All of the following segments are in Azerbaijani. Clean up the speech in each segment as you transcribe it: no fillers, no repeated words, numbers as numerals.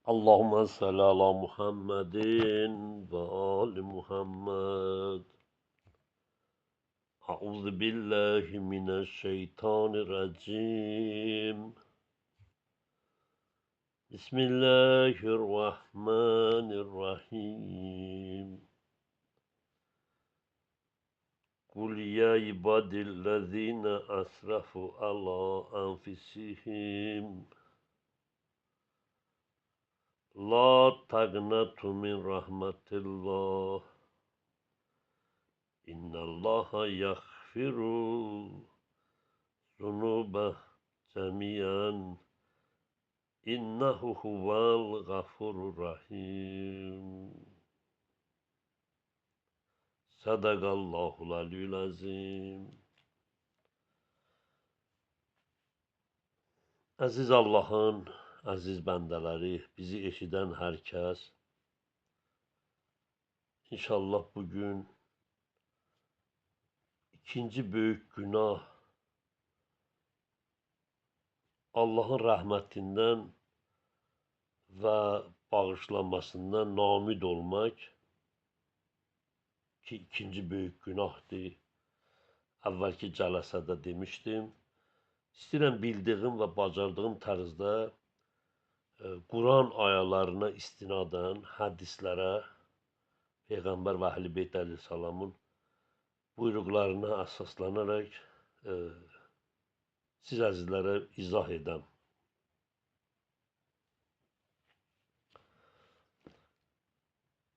Allahümme salli ala Muhammedin ve ali Muhammed. Euzu billahi mineşşeytanirracim. Bismillahirrahmanirrahim. Kul ya ibadillezine asrafu ala anfusihim. La taqnatu min rahmetillah. İnnallaha yaghfiru zunuba cemiyan. İnnehu huvel gafurur rahim. Sadakallahul aliyyül azim. Əziz Allahın əziz bəndələri, bizi eşidən hər kəs, inşallah bugün ikinci böyük günah Allahın rəhmətindən və bağışlanmasından naümid olmaq ki, ikinci böyük günahdır. Əvvəlki cələsədə demişdim. İstəyirəm bildiyim və bacardığım tərzdə Quran ayalarına istinadən hədislərə, Peyğəmbər və Əhl-i Beyt əleyhissalamın buyruqlarına əsaslanaraq siz əzizlərə izah edəm.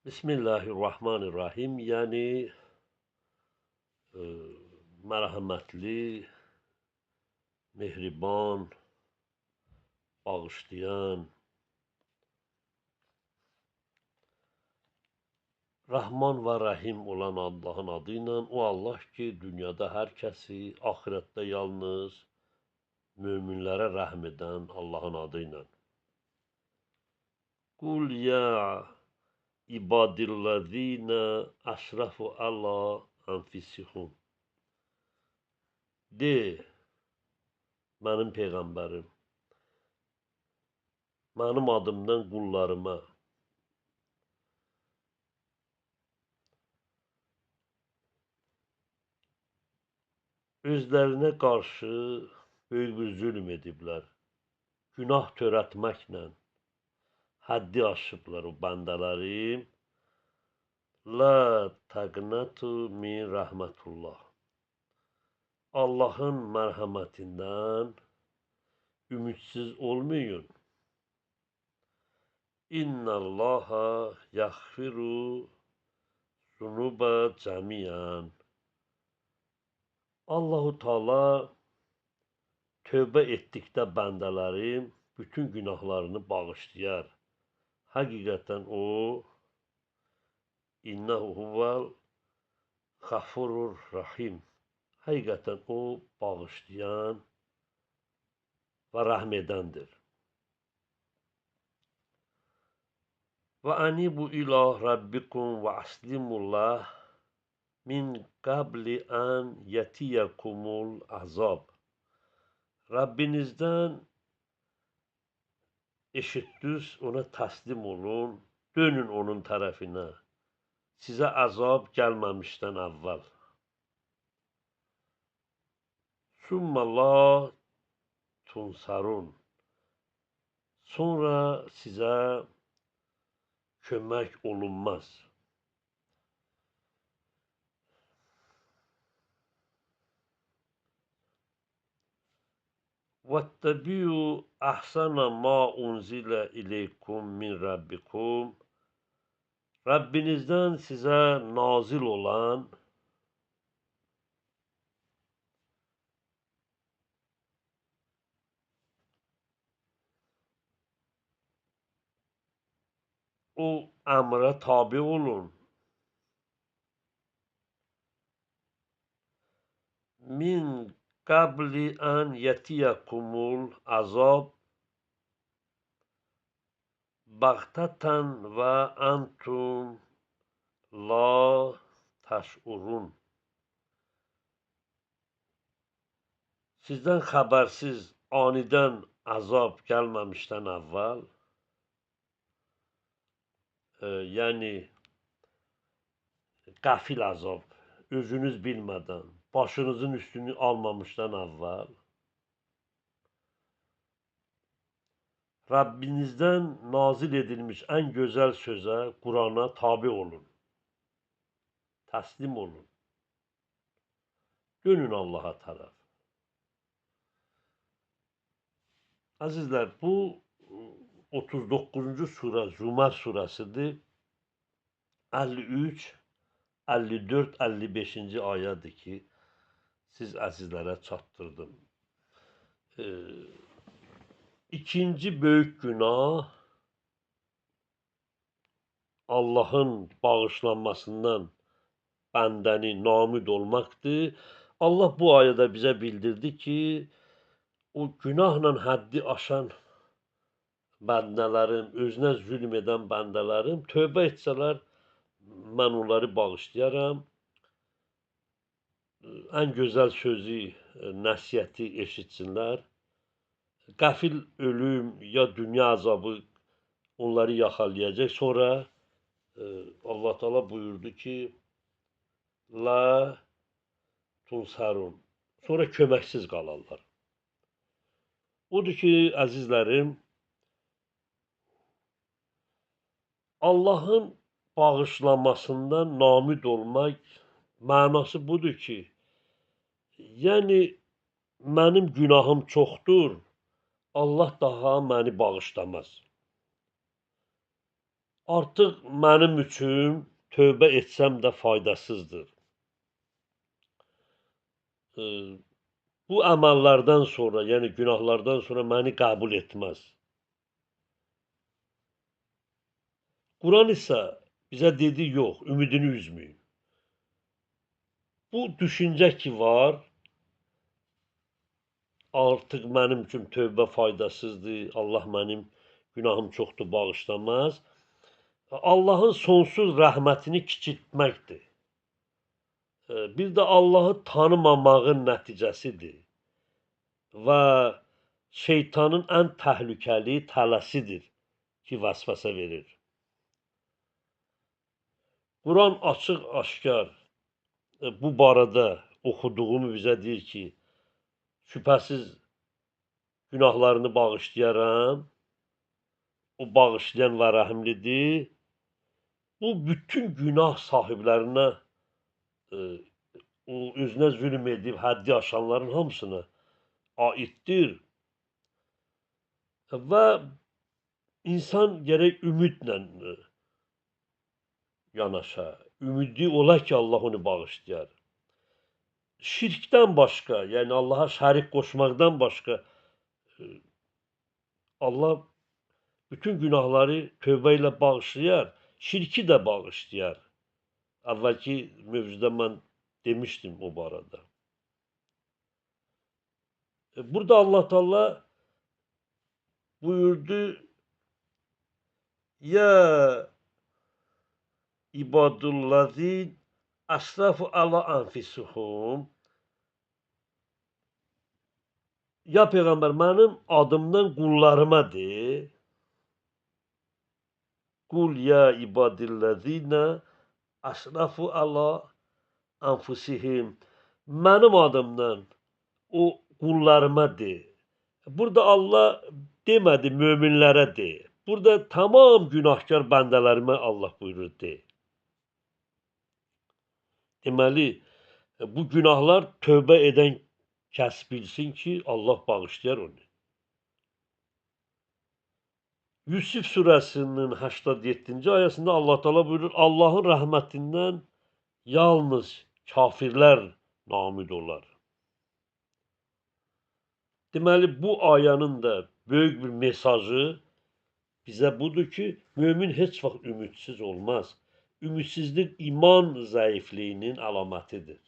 Bismillahirrahmanirrahim, yəni mərhəmətli, mehriban, bağışlayan, Rəhman və Rəhim olan Allahın adı ilə, o Allah ki, dünyada hər kəsi, axirətdə yalnız möminlərə rəhm edən Allahın adı ilə. Qul ya ibadillezine asrafu ala anfusihim. De, mənim Peyğəmbərim, mənim adımdan qullarıma, özlərinə qarşı böyük bir zülm ediblər. Günah törətməklə həddi aşıblar o bəndələrim. La taqnatu min rəhmətullah. Allahın mərhəmətindən ümidsiz olmayın. İnnallaha yaghfiru zunuba cəmiyan. Allahu Teala tövbə etdikdə bəndələrim bütün günahlarını bağışlayar. Həqiqətən o innehu huvel gafurur rahim. Həqiqətən o bağışlayan və rəhm edəndir. Və anibu ila rabbikum və aslimullah min qabli an yetiyekumul azab. Rabbinizdən eşitdiniz, ona təslim olun, dönün onun tərəfinə. Sizə əzab gəlməmişdən əvvəl. Summa la tunsarun. Sonra sizə kömək olunmaz. وَاتَّبِعُوا أَحْسَنَ مَا أُنْزِلَ إِلَيْكُمْ مِنْ رَبِّكُمْ. Rabbinizdən sizə nazil olan o əmrə tabi olun. Min qabli an yetiyekumul azab baghtatan və antum la təşurun. Sizdən xəbərsiz anidən əzab gəlməmişdən əvvəl Yəni qəfil əzab, özünüz bilmədən, başınızın üstünü almamışdan əvvəl Rəbbinizdən nazil edilmiş ən gözəl sözə, Qurana tabi olun. Təslim olun. Dönün Allaha tərəf. Əzizlər, bu 39-cu surə Zümər surəsidir. 53, 54, 55-ci ayədir ki, siz əzizlərə çatdırdım. İkinci böyük günah Allahın bağışlanmasından bəndəni namid olmaqdır. Allah bu ayədə bizə bildirdi ki, o günahla həddi aşan bəndələrim, özünə zülm edən bəndələrim tövbə etsələr, mən onları bağışlayaram. Ən gözəl sözü, nəsihəti eşitsinlər. Qəfil ölüm ya dünya əzabı onları yaxalayacaq. Sonra Allah Teala buyurdu ki, La tunsarun. Sonra köməksiz qalarlar. Odur ki, əzizlərim, Allahın bağışlamasından namid olmaq mənası budur ki, yəni mənim günahım çoxdur, Allah daha məni bağışlamaz. Artıq mənim üçün tövbə etsəm də faydasızdır. Bu əməllərdən sonra, yəni günahlardan sonra məni qəbul etməz. Quran isə bizə dedi, yox, ümidini üzməyin. Bu düşüncə ki var, artıq mənim üçün tövbə faydasızdır, Allah mənim günahım çoxdur, bağışlamaz. Allahın sonsuz rəhmətini kiçiltməkdir. Bir də Allahı tanımamağın nəticəsidir və şeytanın ən təhlükəli tələsidir ki, vəsvəsə verir. Quran açıq-aşkar bu barədə oxuduğumu bizə deyir ki, şübhəsiz günahlarını bağışlayaram, o bağışlayan və rəhimlidir. Bu, bütün günah sahiblərinə, o özünə zülm edib həddi aşanların hamısına aiddir. Və insan gərək ümidlə yanaşa. Ümidi ola ki, Allah onu bağışlayar. Şirkdən başqa, yəni Allaha şərik qoşmaqdan başqa, Allah bütün günahları tövbə ilə bağışlayar, şirki də bağışlayar. Əvvəlki mövzuda mən demişdim o barədə. Burada Allah Teala buyurdu, Ya ibadullazin əsrafu ala anfisuhum. Ya Peyğəmbər, mənim adımdan qullarıma de. Qul ya ibadillazina əsrafu ala anfusihim. Mənim adımdan o qullarıma de. Burada Allah demədi möminlərə de. Burada tamam günahkar bəndələrimə Allah buyurur de. Deməli, bu günahlar tövbə edən kəs bilsin ki, Allah bağışlayar onu. Yusuf surəsinin 87-ci ayəsində Allah Teala buyurur, Allahın rəhmətindən yalnız kafirlər namid olar. Deməli, bu ayənin də böyük bir mesajı bizə budur ki, mömin heç vaxt ümidsiz olmaz. Ümidsizlik iman zəifliyinin əlamətidir.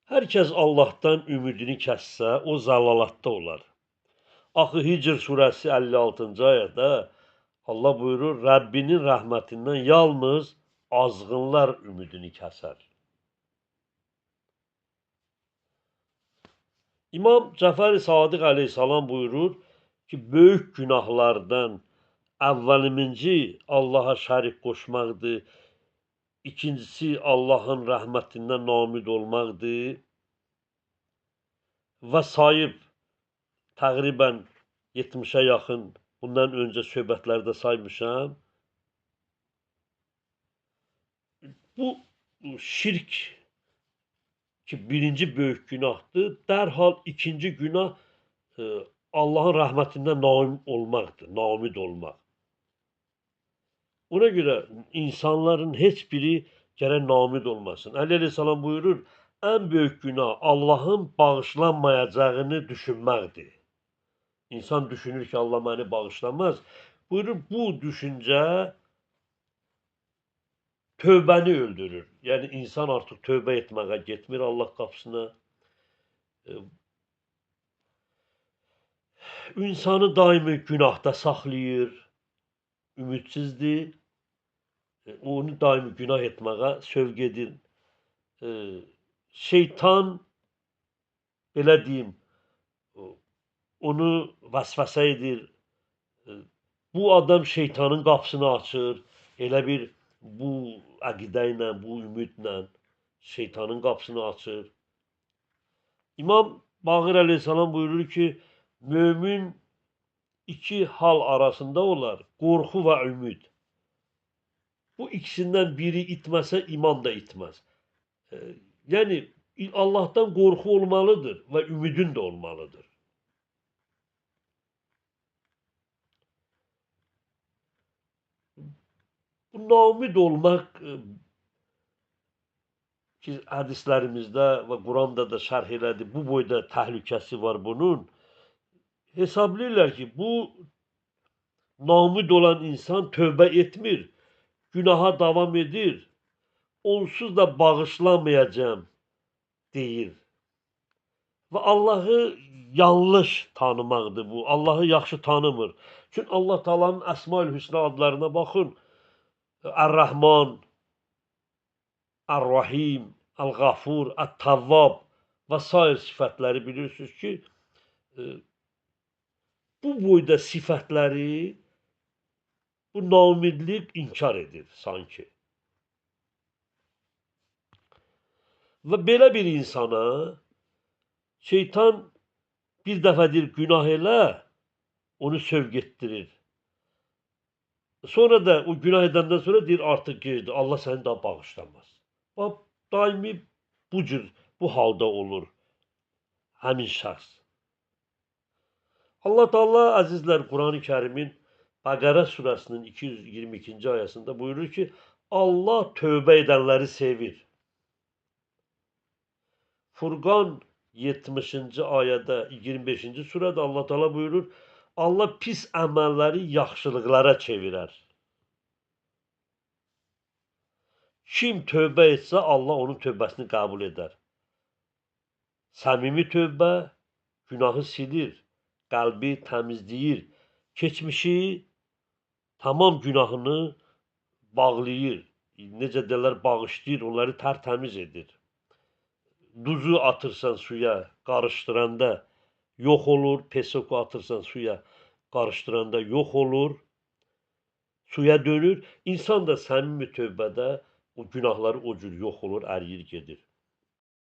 Hər kəs Allahdan ümidini kəssə, o zəlalatda olar. Axı Hicr surəsi 56-cı ayədə Allah buyurur, Rəbbinin rəhmətindən yalnız azğınlar ümidini kəsər. İmam Cəfər-i Sadiq əleyhissalam buyurur ki, böyük günahlardan Əvvəliminci Allaha şərik qoşmaqdır. İkincisi Allahın rəhmətindən naümid olmaqdır. Və sayıb təqribən 70-ə yaxın bundan öncə söhbətlərdə saymışam. Bu şirk ki, birinci böyük günahdır, dərhal ikinci günah Allahın rəhmətindən naümid olmaqdır, naümid olmaq. Ona görə insanların heç biri gərək naümid olmasın. Əli əleyhissalam buyurur, ən böyük günah Allahın bağışlanmayacağını düşünməkdir. İnsan düşünür ki, Allah məni bağışlamaz. Buyurur, bu düşüncə tövbəni öldürür. Yəni, insan artıq tövbə etməyə getmir Allah qapısına. İnsanı daimi günahda saxlayır, ümidsizdir. Onu daimi günah etməyə sövq edir. Şeytan, belə deyim, onu vəsvəsə edir. Bu adam şeytanın qapısını açır. Elə bir bu əqidə ilə, bu ümidlə şeytanın qapısını açır. İmam Baqir əleyhissalam buyurur ki, mömin iki hal arasında olar, qorxu və ümid. Bu ikisindən biri itməsə, iman da itməz. Yəni, Allahdan qorxu olmalıdır və ümidin də olmalıdır. Bu naümid olmaq ki, hədislərimizdə və Quranda da şərh elədi, bu boyda təhlükəsi var bunun. Hesablayırlar ki, bu naümid olan insan tövbə etmir, günaha davam edir, onsuz da bağışlamayacağım deyir. Və Allahı yanlış tanımaqdır bu, Allahı yaxşı tanımır. Çünki Allah Taala'nın Əsmaül Hüsna adlarına baxın. Ər-Rəhman, Ər-Rahim, Əl-Qafur, Ət-Tavvab və sair sifətləri bilirsiniz ki, bu boyda sifətləri bu naümidlik inkar edir sanki. Və belə bir insana şeytan bir dəfə deyir, günah elə, onu sövq etdirir. Sonra da o günah edəndən sonra deyir, artıq gecdir, Allah səni daha bağışlamaz. Bax, daimi bu cür, bu halda olur həmin şəxs. Allah Teala əzizlər, Qurani Kərimin Bəqərə surəsinin 222-ci ayəsində buyurur ki, Allah tövbə edənləri sevir. Furqan 70-ci ayədə, 25-ci surədə Allah Teala buyurur, Allah pis əməlləri yaxşılıqlara çevirər. Kim tövbə etsə, Allah onun tövbəsini qəbul edər. Səmimi tövbə günahı silir, qəlbi təmizləyir, keçmişi tamam günahını bağlayır, necə deyirlər, bağışlayır, onları tərtəmiz edir. Duzu atırsan suya, qarışdıranda yox olur, pesoku atırsan suya, qarışdıranda yox olur, suya dönür. İnsan da səmimi tövbədə o günahları o cür yox olur, əriyir, gedir.